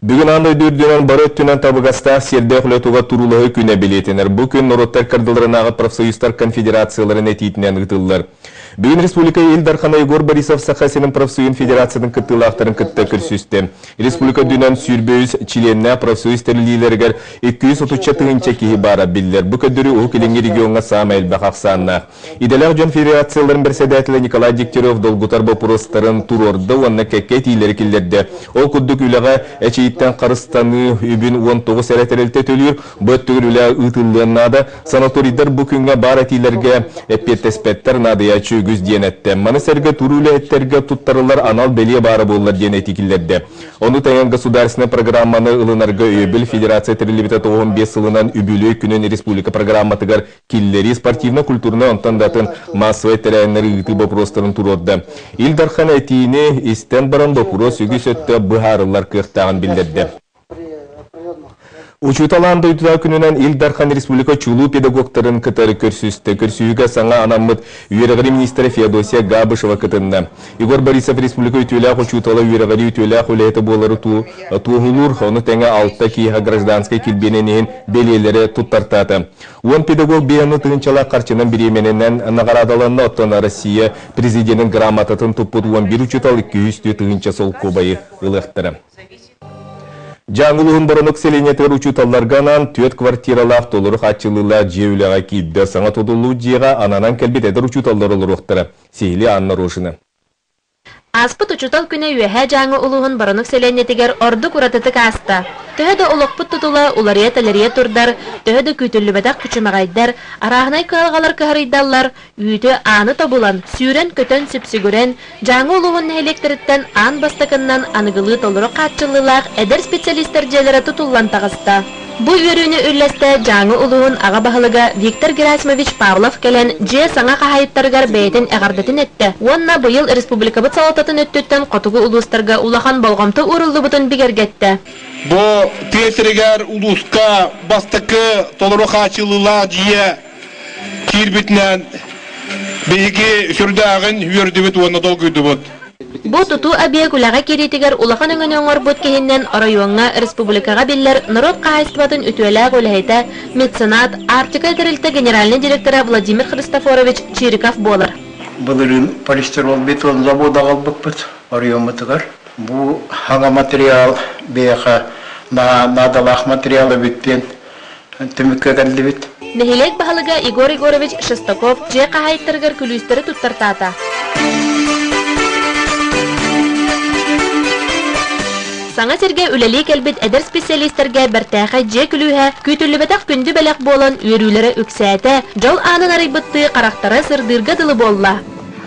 Бүгүн аан дойду үрдүнэн бары өттүнэн табыгастаах сиэрдээх үлэ туга туруулаһыы күнэ бэлиэтэнэр. Бу күн норуоттар кардыларынааҕы профсоюзтар конфедерацияларын этиитинэн ыытыллар. Бүгүн республика Ил Дархана Егор Борисов Саха сирин профсоюзун федерациятын кыттыылаахтарын кытта көрсүстэ. Республика үрдүнэн 23 чилиэннээх профсоюз тэриллиилэригэр 230 тыһыынча киһи баара биллэр. Бу көрдөрүү Уһук Илиҥҥи региоҥҥа саамай элбэх ахсааннаах. Идэлээх дьон федерацияларын бэрэссэдээтэлэ Николай Дегтярев долгутар боппуруостарын туруорда уонна кэккэ этиилэри киллэрдэ. Ол курдук үлэҕэ эчэйииттэн харыстаныы үбүн 19 эрэ тэрилтэ төлүүр, бу өттүгэр үлэ ыытыллыан наада. Санаторийдар бу күҥҥэ баар этиилэргэ эппиэттэспэттэр, наадыйааччы үгүс диэн эттэ. Маны сэргэ туруу үлэһиттэргэ туттарыллар анал бэлиэ баара буоллар диэн этии киллэрдэ. Ону тэҥэ государственнай программаны ылынарга өйөбүл федерация тэриллибитэ 95 сылынан үбүлүөй күнүн республика программатыгар киллэрии, спортивно-культурнай онтон да атын маассабай тэрээһиннэри ыытыы боппуруостарын туруорда. Ил Дархан этиини истэн баран боппуруос үгүс өттө быһаарыллар кыахтааҕын биллэрдэ. Учуутал аан дойдутааҕы күнүнэн Ил Дархан республика чулуу педагогтарын кытары көрсүстэ. Көрсүһүүгэ саҥа анаммыт үөрэҕирии министрэ Феодосия Габышева кытынна. Егор Борисов республика үтүөлээх учуутала үөрэҕирии үтүөлээх үлэһитэ буолары туоһулуур, ону тэҥэ алта киһиэхэ гражданскай килбиэнин иһин бэлиэлэри туттартаата. Уон педагог биэһэни тыһыынчалаах харчынан бириэмэнэнэн наҕараадаланна, оттон Россия президенин грамотатын туппут 11 учуутал 204 тыһыынча солкуобайы ылыахтара. Дьааҥы улууһун Боронук сэлиэнньэтигэр учууталларга анаан түөрт квартиралаах толору хааччыллыылаах дьиэ үлэҕэ киирдэ. Саҥа тутуллубут дьиэҕэ ананан кэлбит эдэр учууталлар олоруохтара. Сиһилии Анна Рожина. Ааспыт учуутал күнэ Үөһээ Дьааҥы улууһун Боронук сэлиэнньэтигэр ордук уратытык ааста. Төһө да олохпут тутула уларыйа-тэлэрийэ турдар, төһө да күүтүллүбэтэх күчүмэҕэйдэр, арааһынай кыһалҕалар кыһарыйдаллар, үүтү ааны тобулан, сүүрэн-көтөн, сүпсүгүрэн, Дьааҥы улууһун нэһилиэктэриттэн аан бастакыннан аныгылыы толору хааччыллыылаах эдэр специалистар дьиэлэрэ тутуллан таҕыста. Бу үөрүүнү үллэстэ Дьааҥы улууһун аҕа баһылыга Виктор Герасимович Павлов кэлэн дьиэ саҥа хаһаайыттарыгар бэйэтин эҕэрдэтин эттэ уонна быйыл республикабыт салалтатын өттүттэн хотугу улуустарга улахан болҕомто ууруллубутун бигэргэттэ. Бу тыа сиригэр улууска бастакы толору хааччыллыылаах дьиэ киирбитинэн биһиги сүрдээҕин үөрдүбүт уонна долгуйдубут. Бу тутуу объект үлэҕэ киириитигэр улахан өҥөнү оҥорбут киһинэн оройуоҥҥа, республикаҕа биллэр норуот хаһаайыстыбатын үтүөлээх үлэһитэ, меценат, Арктика тэрилтэ генеральнай директора Владимир Христофорович Чириков буолар. Былырыын полистирол бетон завода аҕалбыппыт оройуоммутугар. Бу хаҥа материал биһиэхэ наадалаах материал эбит диэн түмүккэ кэллибит. Нэһилиэк баһылыга Егор Егорович Шестаков дьиэ хаһаайыттарыгар күлүүстэри туттартаата. Саҥа сиргэ үлэлии кэлбит эдэр специалистэргэ бэртээхэй дьиэ күлүүһэ күүтүллүбэтэх күндү бэлэх буолан үөрүүлэрэ үксээтэ, дьол аанын арыйбыттыы харахтара сырдыырга дылы буолла.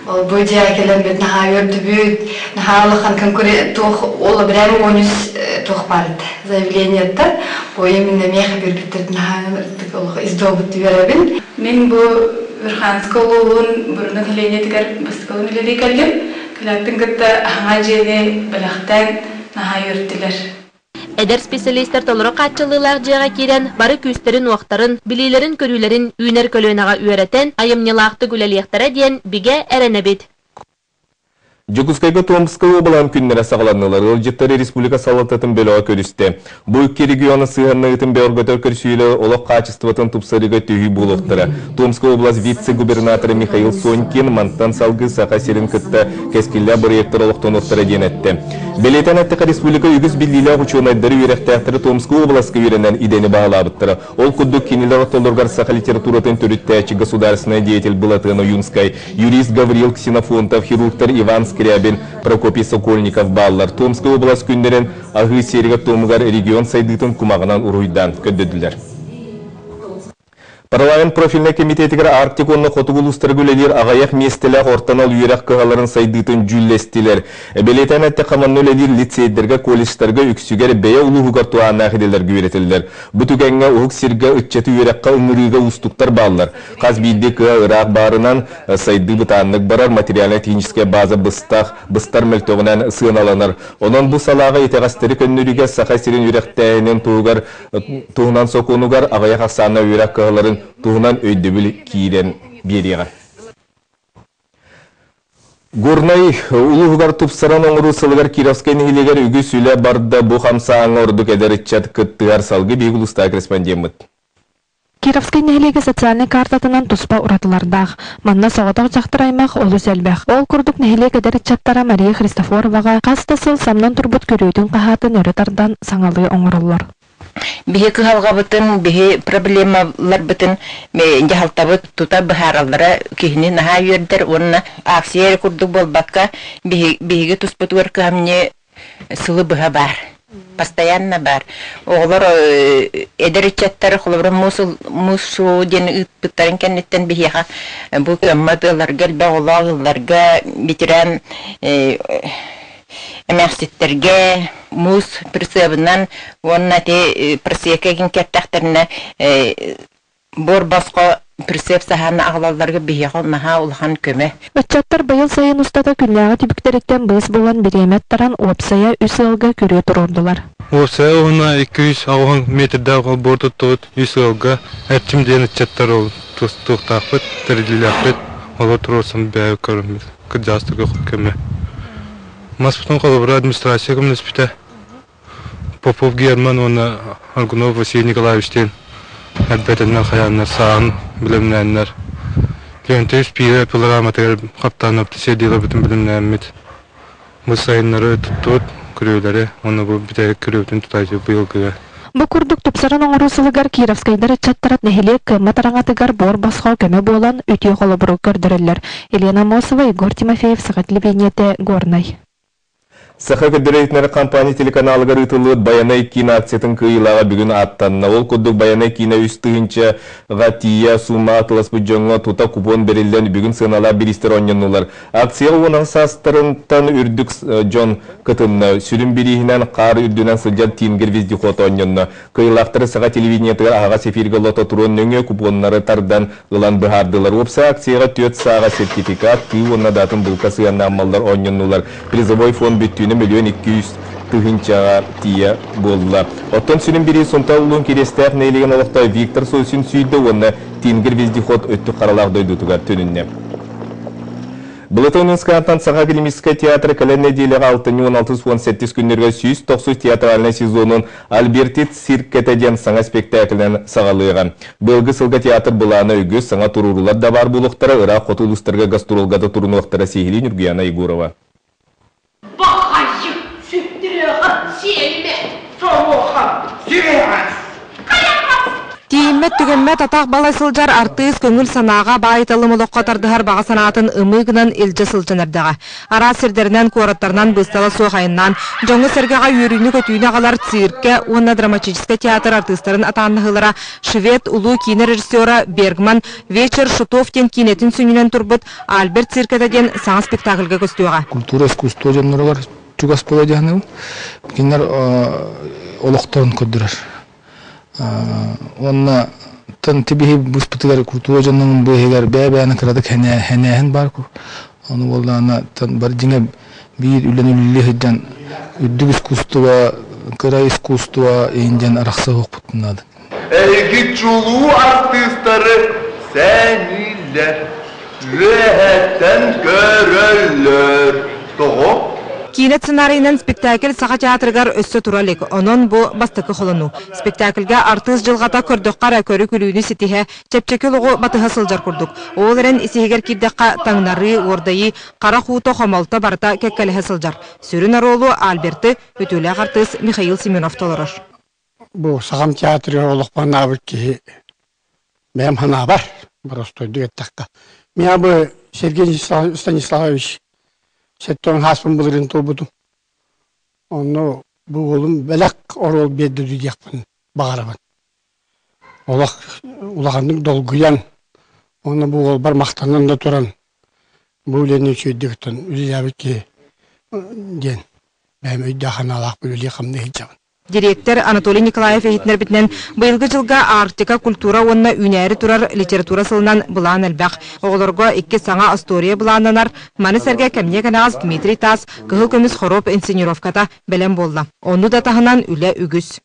Ол бу дьиэҕэ кэлэрбит наһаа үөрдүбүт, наһаа улахан конкурент туох ол прямо онус туох баар этэ заявлениеттан бу именно миэхэ биэрбиттэрин наһаа олох издобут үөрэбин. Мин бу Верханскай улууһун Бурунук нэһилиэнньэтигэр бастакылын үлэлии кэллим. Кэлээппин кытта аһаҥа дьиэни бэлэхтээн наһаа үөртүлэр. Эдэр специалистар толору хааччыллыылаах дьиэҕэ киирэн, бары күүстэрин-уохтарын, билиилэрин-көрүүлэрин үүнэр көлүөнэҕэ үөрэтэн, айымньылаахтык үлэлиэхтэрэ диэн бигэ эрэнэбит. Дьокуускайга Томскай уобалаһын күннэрэ саҕаланнылар. Ыалдьыттары республика салалтатын бөлөҕө көрүстэ. Бу икки региона сыһыаннаһыытын бөҕөргөтөр көрсүһүүлэр олох хаачыстыбатын тупсарыыга төһүү буолуохтара. Томскай область вице-губернатора Михаил Сонькин мантан салгыы Саха сирин кытта кэскиллээх бырайыактар олохтонуохтара диэн эттэ. Бэлиэтээн эттэххэ, республика үгүс биллиилээх учуонайдары, үөрэхтээхтэри Томскай уобаласка үөрэнэн идэни баһылаабыттара. Ол курдук, кинилэр ортолоругар саха литературатын төрүттээччи государственнай деятель Былатыан Ойуунскай, юрист Гаврил Ксенофонтов, хирургтар Иван Скрябин, Прокопий Сокольников бааллар. Томскай уобалас күннэрин аһыы сиэригэр-туомугар регион сайдыытын кумаҕынан уруһуйдаан көрдөрдүлэр. Парламент профильнай кэмитиэтигэр Арктика уонна хотугу улуустарга үлэлиир аҕыйах миэстэлээх орто анал үөрэх кыһаларын сайдыытын дьүүллэстилэр. Бэлиэтээн эттэххэ, манна үлэлиир лицейдэргэ, колледжтарга үксүгэр бэйэ улууһугар туһааннаах идэлэргэ үөрэтэллэр. Бу түгэҥҥэ уһук сиргэ ыччаты үөрэххэ ыҥырыыга уустуктар бааллар. Хас биирдии кыһа ыраах баарынан, сайдыы бытааннык барар, материальнай-техническэй база быстах, быстар мөлтөҕүнэн сыаналанар. Онон бу салааҕа итэҕэстэри көннөрүүгэ Саха сирин үөрэхтээһинин туһугар туһунан сокуонугар аҕыйах ахсааннаах үөрэх кыһаларын туһунан өйдөбүл киирэн биэриэҕэ. Горнай улууһугар тупсаран оҥоруу сылыгар Кировскай нэһилиэгэр үгүс үлэ барда. Бу хамсааһыҥҥа ордук эдэр ыччат кыттыһар. Салгыы биһиги улуустааҕы корреспондеммыт. Кировскай нэһилиэгэ социальнай картатынан туспа уратылардаах. Манна соҕотох дьахтар аймах олус элбэх. Ол курдук нэһилиэк эдэр ыччаттара Мария Христофороваҕа хас да сыл самнан турбут күрүөтүн-хаһаатын өрө тардан саҥалыы оҥороллор. Биһи кыһалҕабытын, биһи проблемаларбытын дьаһалтабыт тута быһаараллара киһини наһаа үөрдэр уонна акция эрэ курдук буолбакка, биһиги туспутугар кыһамньы сылы быһа баар. Постоянно баар. Оҕолор эдэр ыччаттар холобура муус шоу диэн ыыппыттарын кэнниттэн биһиэхэ бу кыаммат ыалларга элбэх оҕолоох ыалларга ветеран эмээхситтэргэ муус прицебынан уонна ити просека игин кэттэхтэринэ буор босхо прицеп саһааны аҕалалларга биһиэхэ наһаа улахан көмө. Ыччаттар быйыл сайын устата күннээҕи түбүктэриттэн быыс булан бириэмэ аттаран уопсайа үс ыалга күрүө туруордулар. Уопсайа уһуна 280 метрдээх олбуор туттубут үс ыалга Эрчим диэн ыччаттар ол туохтаахпыт, тэриллиилээхпит, олор туруорсан бэйэ көрөммүт кырдьаҕастарга көмө. Маспытын холобура администрация көмөлөспүтэ. Попов Герман уонна Аргунов Василий Николаевич диэн элбэтэннэр хайааннар сааһын бэлэмнээннэр Леонтьев Спира пилораматыгар хаптаанапты сиэрдиилэрбитин бэлэмнээммит бу сайыннары туттубут күрүөлэри уонна бу бүтэһик күрүөбүтүн тутааччы быйылгыга. Бу курдук тупсаран оҥоруу сылыгар Кировскайдар ыччаттара нэһилиэк кыаммат араҥатыгар буор босхо көмө буолан үтүө холобуру көрдөрөллөр. Елена Аммосова, Егор Тимофеев, Саха телевидениетэ, Горнай. Саха көрдөрөр компания телеканалыгар ыытыллыбыт Байанай киин акциятын кыайыылааҕа бүгүн ааттанна. Ол курдук Байанай киинэ 3 тыһыынчаҕа тиийэ сумма атыласпыт дьоҥҥо тута купон бэриллэн бүгүн сыаналаах бириистэр оонньоннулар. Акция 10 саастарынтан үрдүк дьон кытынна. Сүрүн бирииһинэн хаар үрдүнэн сылдьар Тингер вездеход оонньонно. Кыайыылаахтары саха телевидениетыгар аһаҕас эфиргэ лото-трон нөҥүө купоннары тардан ылан быһаардылар. Уопсай акцияҕа түөрт сааҕа сертификат, тыы уонна датын булка сыһыаннаах маллар оонньоннулар. Призовой фонд бүттүүнэ 1 200 000-ҕа тиийэ буолла. Оттон сүрүн бириис Сунтаар улууһун Кириэстээх нэһилиэгин олохтооҕо Виктор Сосин сүүйдэ уонна Тингер вездеход өттүк харалаах дойдутугар төнүннэ. Былытын Ынскаантан Саха академическай театра кэлэр нэдиэлэҕэ алтынньы 16-17 күннэргэ 190 театральнай сезонун Альберти циркэтэ диэн саҥа спектаклынан саҕалыаҕа. Быйылгы сылга театр былаана үгүс, саҥа туруорулар да баар буолуохтара, ыраах хоту улуустарга гастролга да турунуохтара сиһилии Ньургуяна Егорова. Бахайы, сүттүрүөҕэ, сиэмэ, соруоха, сүрэҕэ. Тиийиммэт түгэммэт атах балай сылдьар артыыс көҥүл санааҕа баай-талым олоххо тардыһар баҕа санаатын ымыы гынан илдьэ сылдьан эрдэҕэ. Араас сирдэринэн, куораттарынан быыстала суох айаннаан, дьоҥҥо-сэргэҕэ үөрүүнү-көтүүнү аҕалар циркэ уонна драматическай театр артыыстарын атааннаһыылара швед улуу киинэ режиссера Бергман «Вечер шутов» диэн киинэтин сүнньүнэн турбут Альберт циркэтэ диэн саҥа спектакльга көстүөҕэ. Культура, искусство дьонноругар чугас буола дьаһанабын. Кинилэр олохторун көрдөрөр. Уонна тан тибиһи быспытыгар культура дьоннорун быыһыгар бэйэ-бэйэни кыратык хэнээһин баар. Ону буоллаҕына бар дьиҥэ биир үлэни үлэлии сылдьан үрдүк искусство, кыра искусство иһин диэн арахса суохпутун наада. Эһиги чулуу артыыстары сэнииллэр, үөһэттэн көрөллөр. Тоҕо? Киинэ сценарийынан спектакль Саха театрыгар өссө тура илик, онон бу бастакы холонуу. Спектакльга артыыс дьылҕата көрдөххө эрэ көрү-күлүүнү ситиһэ, чэпчэки олоҕу батыһа сылдьар курдук. Ол эрэн исиһигэр киирдэххэ таҥнарыы, уордайыы, харах уута, хомолто барыта кэккэлэһэ сылдьар. Сүрүн оруолу Альберты үтүөлээх артыыс Михаил Семенов толорор. Бу Сахам театрыгар олохпонаабыт киһи бэйэм санаабар, боростуойдук эттэххэ. Меня бы Сергей Станиславович сэттэн хааспын былырыын туолбутум. Онно бу уолум бэлэх оруол биэрдэ диэхпин баҕарабын. Олох улаханнык долгуйан, уонна бу уолбар махтанан да туран, бу үлэни үчүгэйдик үлэлээбит киһи диэн бэйэм өйдөөх санаалаах үлэлии-хамныы сылдьабын. Директор Анатолий Николаев иһитиннэрбитинэн, быйылгы дьылга Арктика, культура уонна үүнээри турар литература сылынан былаан элбэх. Оҕолорго икки саҥа остуоруйа былааннанар. Маны сэргэ кэмниэ кэнэҕэс Дмитрий Таас Кыһыл көмүс хоруоп инсценировката бэлэм буолла. Ону да таһынан үлэ үгүс.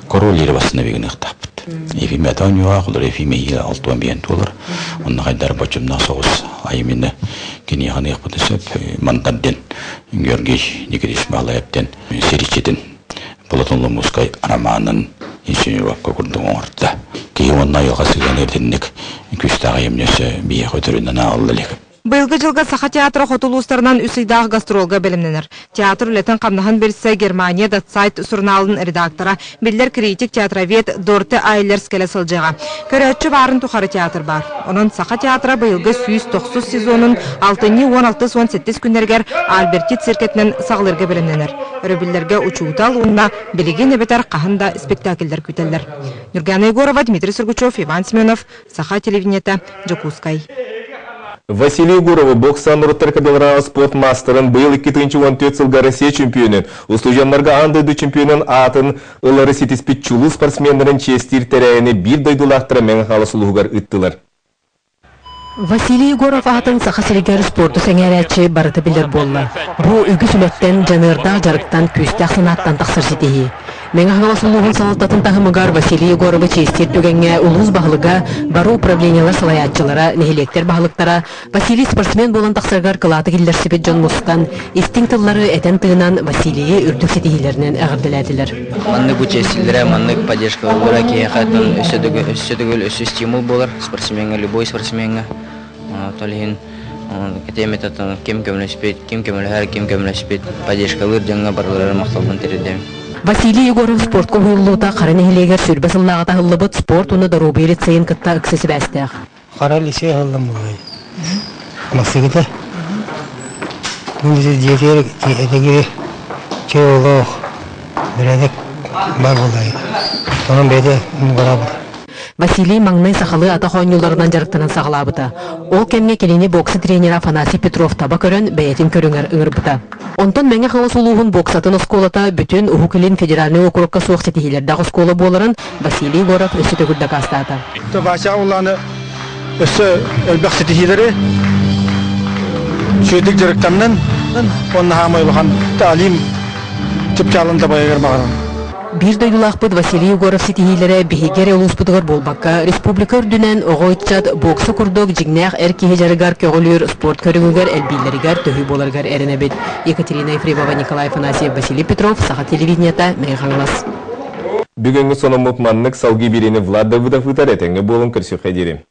Король восстановигыныахтаахпыт. оонньообут. Ефим это оонньууга, холор Ефим эһиил алтуон биэн туолар. Онно хайдар боччумнаах соҕус айымньыны киниэхэ аныахпытын сөп. Мантан диэн Георгий Никитич Баалаев диэн сириччитин Платон Ломовскай романын инсценировка курдук оҥордо. Киһи уонна айылҕа сыһыана итинник күүстээх айымньы өссө биһиэхэ өтөрүнэн ааҕылла илик. Быйылгы дьылга Саха театра хоту улуустарынан үс ыйдаах гастролга бэлэмнэнэр. Театр үлэтин-хамнаһын билсэ Германия Датсайт сурунаалын редактора, биллэр критик, театровед Дорте Айлерс кэлэ сылдьыаҕа. Көрөөччү баарын тухары театр баар. Онон Саха театра быйылгы 190 сезонун алтынньы 16-17 күннэригэр Альберти циркэтинэн саҕалыырга бэлэмнэнэр. Өрөбүллэргэ учуутал уонна билигин эбэтэр хаһан да спектакльлэр күүтэллэр. Нюргана Егорова, Дмитрий Сургучев, Иван Семенов, Саха телевидениета, Дьокуускай. Василий Егоровы бокса норуттар кадалара спорт маастарын быйыл 2014 сылга Россия чемпионун, устудьуоннарга аан дойду чемпионун аатын ылары ситиспит чулуу спортсменнарын чиэстиир тэрээһини биир дойдулаахтара Мэҥэ Хаҥалас улууһугар ыыттылар. Василий Егоров аатын Саха сиригэр спорду сэҥээрээччи барыта билэр буолла. Бу үгүс үлэттэн, дьаныардаах дьарыктан, күүстээх санааттан тахсар ситиһии. Мэҥэ Хаҥалас улууһун салалтатын таһымыгар Василий Егоровы чиэстиир түгэҥҥэ улуус баһылыга, бары управлениелар салайааччылара, нэһилиэктэр баһылыктара Василий спортсмен буолан тахсарыгар кылааты киллэрсибит дьон мустан, истиҥ тыллары этэн-тыынан Василийы үрдүк ситиһиилэринэн эҕэрдэлээтилэр. Маннык бу чиэстииллэрэ, маннык поддержкалыыллара киһиэхэ өссө өссө төгүл өссө стимул буолар спортсмеҥҥа, любой спортсмеҥҥа. Ол иһин кэтиэм этэ ким көмөлөспүт, ким көмөлөһөр, ким көмөлөспүт, поддержкалыыр дьоҥҥо барыларыгар махталбын тириэрдэбин. Василий Егоров спортка уһуйуллуута Хара нэһилиэгэр сүүрбэ сыллааҕыта аһыллыбыт спорт уонна доруобуйа лицейин кытта ыкса сибээстээх. Хара лицей аһыллан буолуой. Массыгыта. Бу дьиэтигэр этигири чэй олох бэрээдэк бар буолай. Онон бэйэтэ барабыт. Василий маҥнай сахалыы атах оонньууларынан дьарыктанан саҕалаабыта. Ол кэмҥэ кинини бокса тренера Афанасий Петров таба көрөн, бэйэтин көрүҥэр ыҥырбыта. Онтон Мэҥэ Хаҥалас улууһун боксатын оскуолата бүтүн Уһук Илин федеральнай уокурукка суох ситиһиилэрдээх оскуола буоларын Василий Егоров өссө төгүл дакаастаата. Вася Уланы өссө элбэх ситиһиилэри үчүгэйдик дьарыктаннын уонна хаамай улахан таалим чыпчаалын дабайыгар баҕарабын. Биир дойдулаахпыт Василий Егоров ситиһиилэрэ биһиги эрэ улууспутугар буолбакка, республика үрдүнэн оҕо ыччат бокса курдук дьиҥнээх эр киһи дьарыгар көҕүлүүр спорт көрүҥүгэр элбииллэригэр төһүү буоларыгар эрэнэбит. Екатерина Ефремова, Николай Афанасьев, Василий Петров, Саха телевидениета, Мэҥэ Хаҥалас. Бүгүҥҥү сонуммут маннык салгыы биэриини Влад Давыдов ыытар этэҥҥэ буолун көрсүөххэ диэри.